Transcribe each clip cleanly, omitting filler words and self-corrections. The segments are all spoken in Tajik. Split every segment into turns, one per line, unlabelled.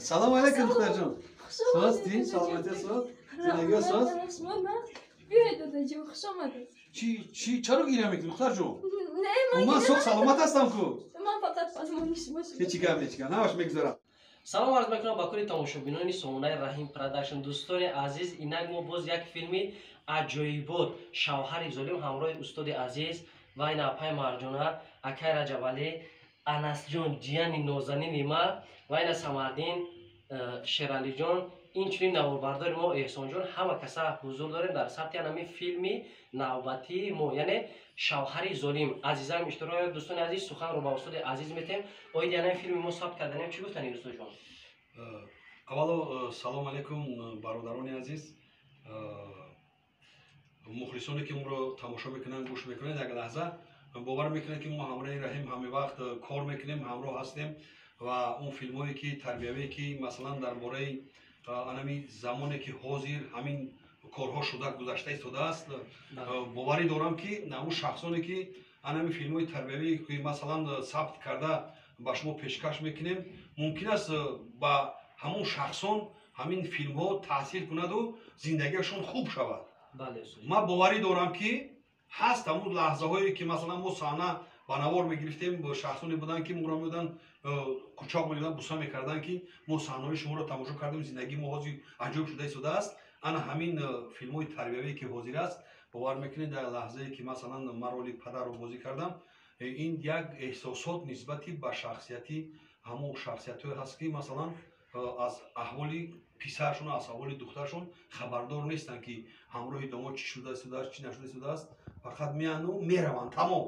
Салом алейкум, духтарҷон. Соз, дин, саломатия соз? Зиндагиё соз?
Биёед, дадаҷон, хуш омадед.
Чи, чи, чаро гиря мекунӣ, духтарҷон?
Не, ман
Ман соз саломат ҳастам ку.
Ман фақат пазмони шумо шудам.
Ҳеҷ гап, ҳеҷ гап. Ҳамаш мегузарад.
Салом арз мекунам ба кулли тамошобинони сомонаи Раҳим Продакшн. Дӯстони азиз, инак мо боз як филми аҷоибот «Шавҳари золим» ҳамроҳи устоди азиз ва ин апай Марҷона, акай Раҷабалӣ, Анасҷон, ҷияни нозанини ма, ва ина Самардин, Шералиҷон, инчунин наворбардори мо Эҳсонҷон, ҳама каса ҳузур дорем дар сабти ҳамин филми навбатии мо, яъне «Шавҳари золим». Азизам, иштирок, дӯстони азиз, суханро ба устоди азиз метем. Оиди ҳамин филми мо сабт карданем, чӣ гуфтани, устоҷон?
Аввало, салом алейкум, бародарони азиз, мухлисоне ки моро тамошо мекунанд, гӯш мекунанд. Як лаҳза бовар мекунанд, ки мо ҳамроҳи Раҳим ҳаме вақт кор мекунем, ҳамроҳ ҳастем ва он филмҳое ки тарбиявие, ки масалан дар бораи анами замоне ки ҳозир ҳамин корҳо шуда гузашта истодааст, боварӣ дорам, ки он шахсоне ки анами филмҳои тарбиявӣ ки масалан сабт карда ба шумо пешкаш мекунем, мумкин аст ба ҳамон шахсон ҳамин филмҳо таъсир кунаду зиндагиашон хуб шавад. Ман боварӣ дорам, ки ҳаст ҳамун лаҳзаҳое ки масалан мо саҳна ба навор мегирифтем, шахсоне буданд, ки моро меоданд, кучоқ мегирифтанд, буса мекарданд, ки мо саҳнаҳои шуморо тамошо кардем, зиндагии мо ҳозир аҷоиб шуда истодааст. Ана ҳамин филмҳои тарбиявие ки ҳозир аст, бовар мекунед, дар лаҳзае ки масалан ман роли падарро бозӣ кардам, ин як эҳсосот нисбати ба шахсияти ҳамон шахсиятҳое ҳаст, ки масалан аз аҳволи писаршон, аз аҳволи духтаршон хабардор нестанд, ки ҳамроҳи домод чӣ шуда истодааст, чӣ нашуда истодааст. Фақат меяну мераванд, тамом.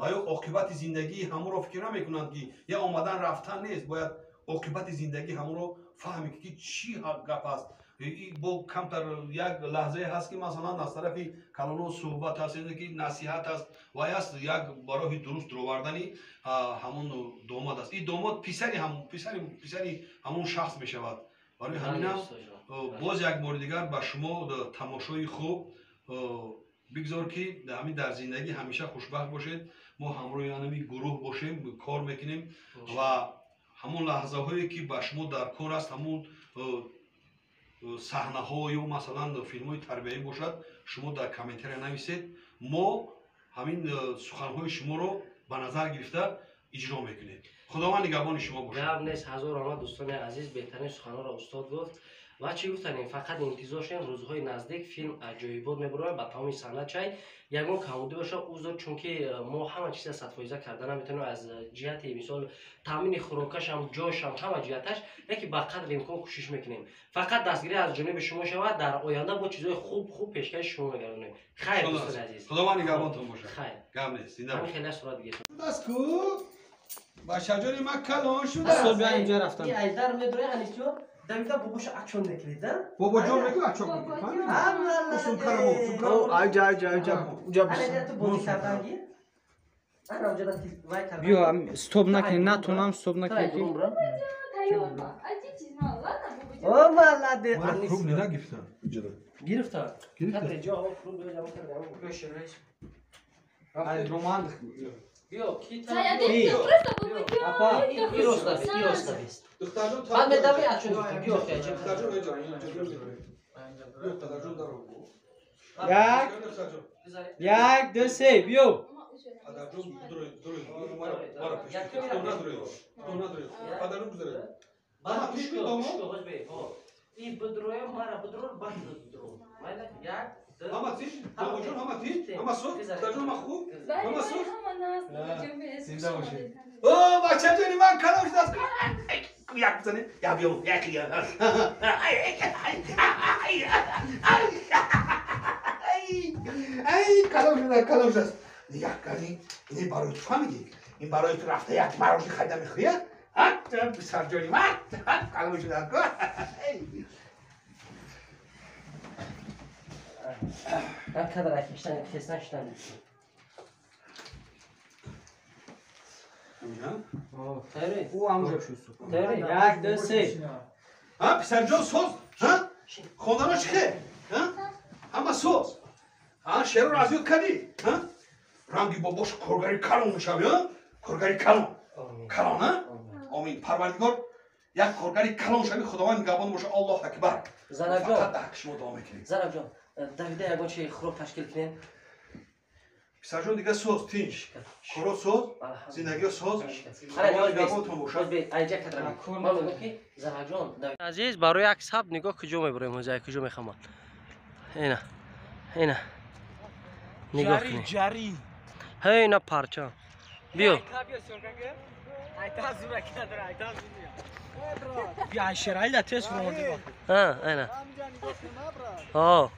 Ва ё оқибати зиндагии ҳамонро фикр намекунанд, ки я омадан рафтан нест, бояд оқибати зиндагии ҳамонро фаҳме, ки чӣ гап аст. Бо камтар як лаҳзае ҳаст, ки масалан аз тарафи калоно суҳбат аст, ки насиҳат аст ва аст як ба роҳи дуруст дуровардани ҳамон домод аст. Ин домод писари ҳамон шахс мешавад. Барои ҳаминам боз як бори дигар ба шумо тамошои хуб. Бигзор, ки ҳамин дар зиндагӣ ҳамеша хушбахт бошед. Мо ҳамроҳи ҳамин гурӯҳ бошем, кор мекунем ва ҳамон лаҳзаҳое ки ба шумо дар кор аст, ҳамон саҳнаҳо ё масалан филмҳои тарбиявӣ бошад, шумо дар комментария нависед, мо ҳамин суханҳои шуморо ба назар гирифта иҷро мекунем. Худованд нигаҳбони шумо бошад.
Гап нест, ҳазор омад, дӯстони азиз, беҳтарин суханҳоро устод гуфт. Ва чӣ гуфтанем, фақат интизор шудем, рӯзҳои наздик филм аҷоибот мебарояд ба тамоми санъат. Чай ягон камбудӣ боша, узр, чунки мо ҳама чиза 100% карда наметавонем аз ҷиҳати мисол таъмини хӯрокашам, ҷошам, ҳама ҷиҳаташ, яке ба қадри имкон кӯшиш мекунем. Фақат дастгирӣ аз ҷониби шумо шавад, дар оянда бо чизҳои хуб хуб пешкаши шумо мегардонем. Хайр, дӯстони азиз,
Худованд нигаҳбонтон бошад.
Хайр.
Гап нест, зинда
ҳамин хеле сурат гирифт.
Ку бачаҷони ман калон шудааст.
Устод, биё, инҷа рафтам.
Айдар медорӣ, Анисҷон, давида бобоша ачон мекунед, а?
Бобоҷон мекунӣ, ачон мекунӣ, фаҳмидӣ? Сумкаро, сумкаро.
Айҷа, айҷа, айҷа, уҷа.
Ту бозӣ карданги? Ана уҷа вай кардан.
Биё, стоп накунӣ, натонам, стоп накунӣ.
О, молодец!
Круг не нагирифтан.
Гирифта. Гирифта. Ҷо, круг биё, ҷамъ кардам.
Ай, роман.
Биё, ки та.
Апа,
Ироста, ироста бист. Баъд медави ачон, биё, хеҷа.
Духтарҷон, инҷа, инҷа, биё, падарҷон, даро.
Як, як, ду, се, биё.
Падарҷон, дурои, дурои, мара, мара пеш. То надрои, то надрои. Падарҷон, гузаре.
Баъд пеш домо. И бидроя, мара бидро, баъд бидро. Майла, як, ду.
Ҳама тиш? Бобоҷон, ҳама тиш? Ҳама соз? Духтарҷон, ҳама хуб? Ҳама соз? Зинда бошед. О, бачаҷони ман калон шудааст. Як бизанед, як биё, як я. Ай, калон шуда, калон шудааст. Як кани, ин барои ту, фаҳмидӣ? Ин барои ту рафта як марожи харида мехӯрӣ, а? Писарҷони ман, калон шудааст.
Як кадр акиштан, хестан шудан.
Ӯ ҳамҷо шуд. Як, ду, се.
А, писарҷон, соз? А? Хонаро чӣ хел? А? Ҳама соз? А, шеърро аз ёд кардӣ? А? Ранги бобош коргари калон мешавӣ, а? Коргари калон. Калон, а? Омин. Парвардигор Як коргари калон шави, Худованд нигаҳбон боша. Аллоҳ акбар.
Занакҷон.
Фақат дар ҳаққи шумо дуо мекунем.
Занакҷон, давида ягон чизи хӯрок ташкил кунем.
Писарҷон, дига соз, тинч. Коро соз, зиндагиё соз.
Азиз, барои як саб нигоҳ куҷо мебурем, ҳозир куҷо мехамад. Ина, ина. Нигоҳ кунед. Ҳей, ина парча. Биё. Ҳа, ина. Ҳо.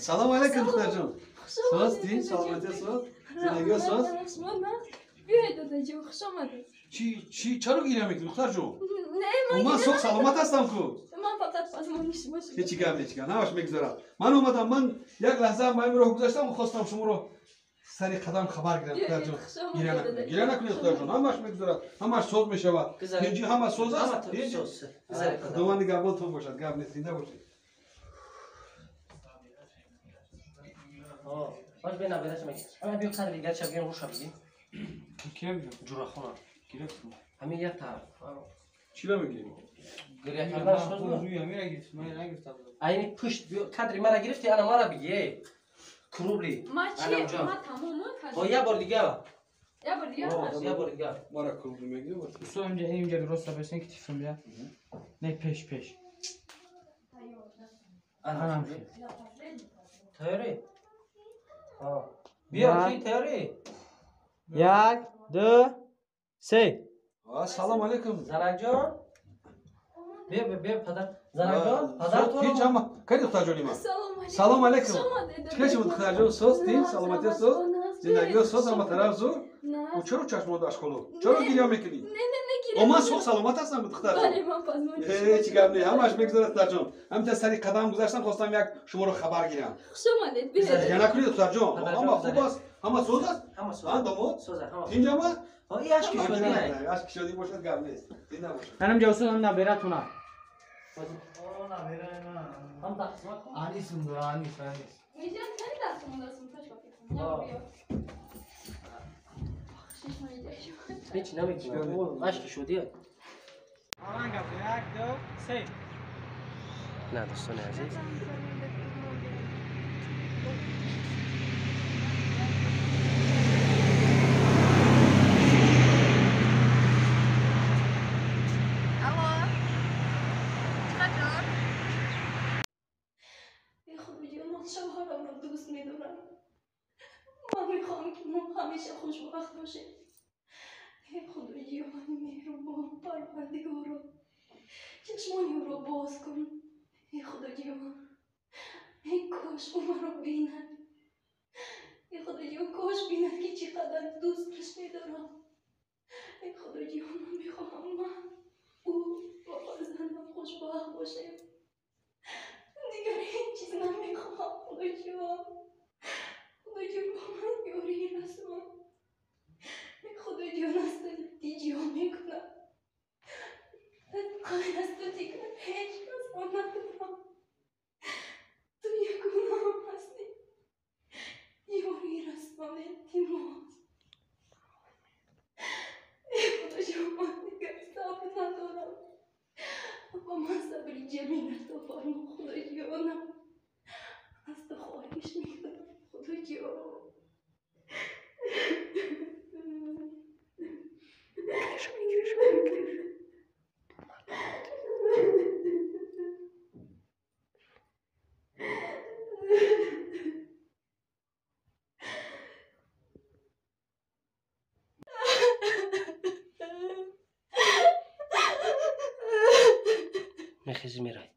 Салом алейкум, духтарҷон. Соз, тинч, саломатия соз, зиндагиё соз.
Биёед, дадаҷон, хуш омадед.
Чи, чаро гиря мекунӣ, духтарҷон?
Не, ман
Ман соз, саломат ҳастам ку.
Ман фақат пазмони шумо шудам.
Ҳеҷ гап, ҳеҷ гап, ҳамаш мегузарад. Ман омадам, ман як лаҳза ба ин роҳ гузаштам, хостам шуморо сари қадам хабар гирам, духтарҷон. Гиря накунед, гиря накунед, духтарҷон, ҳамаш мегузарад, ҳамаш соз мешавад. Тинҷи ҳама соз аст? Худованд нигаҳбонтон бошад, гап нест, зинда бошед.
Бош бина бераш меги. Ама биё қадри дигар ча биём руша бигим. Ҷурахона. Ҳамин як та.
Чира мегирем?
Гиря кардан соз. Айни пушт биё кадри мара гирифти, ана мара биги, эй. Крубли.
Ма чи? Ма тамом кардам.
О, я бор дигар.
Я бор дигар.
Я бор дигар.
Мара крубли мегирем.
Усо инҷа инҷа рост бесен ки тифм бия. Не пеш пеш.
Ана. Тайёрӣ? Биё, ки тайёрӣ?
1 2 3.
Салом алейкум.
Занакҷон. Биё, биё, падар. Занакҷон, падар то.
Ҳеҷ ҳама. Кай духтарҷони ман? Салом алейкум. Чӣ шуд, духтарҷон? Соз, тинч, саломатия соз? Зиндагиё соз, ҳама тараф зур? Ӯ чаро чашмон ашколо? Чаро гиря мекунӣ?
Не, не, не гиря.
О, ман соз саломат ҳастам, духтарҷон.
Бале, ман пазмони шумо.
Ҳеҷ гап не, ҳамаш мегузарад, духтарҷон. Ҳамин сари қадам гузаштам, хостам як шуморо хабар гирам.
Хуш омадед, биёед.
Гиря накунед, духтарҷон. Ҳама хуб аст, ҳама соз аст?
Ҳама соз.
Ҳа, домод?
Соз аст, ҳама.
Тинҷ ҳама?
Ҳа, ин ашки шодӣ.
Ашки шодӣ бошад, гап нест. Зинда бошад.
Манам ҷавсун ҳам набератуна.
Ҳам тақсимат кун.
Анисум дора, анис, анис.
Меҷан, хеле дастмон дастмон паш бапикун. Биё.
Ҳеҷ намекунам. Ашки шодӣ.
Оранга, 1 2 3.
На, дӯстони азиз.
ҳамеша хушбахт бошед. Эй Худои меҳрубон, Парвардигоро, чашмони ӯро боз кун. Эй Худоҷон, эй кош ӯ маро бинад. Эй Худоҷон, кош бинад, ки чӣ қадар дӯсташ медорам. Эй Худоҷон, ман мехоҳам ман, ӯ ва фарзандам хушбахт бошем. Дигар ҳеҷ чиз намехоҳам, Худоҷон. Худоҷон, ба ман ёрӣ расон. Худоҷон, аз ту илтиҷо мекунам. Ғайр аз ту дигар ҳеҷ касро надорам. Ту ягонаам ҳастӣ. Ёрӣ расон, илтимос. Эй Худоҷон, ман дигар сабр надорам. Ба ман сабри ҷамил ато фармо, Худоҷонам. Аз ту хоҳиш мекунам, Худоҷон.
Мехези мерай.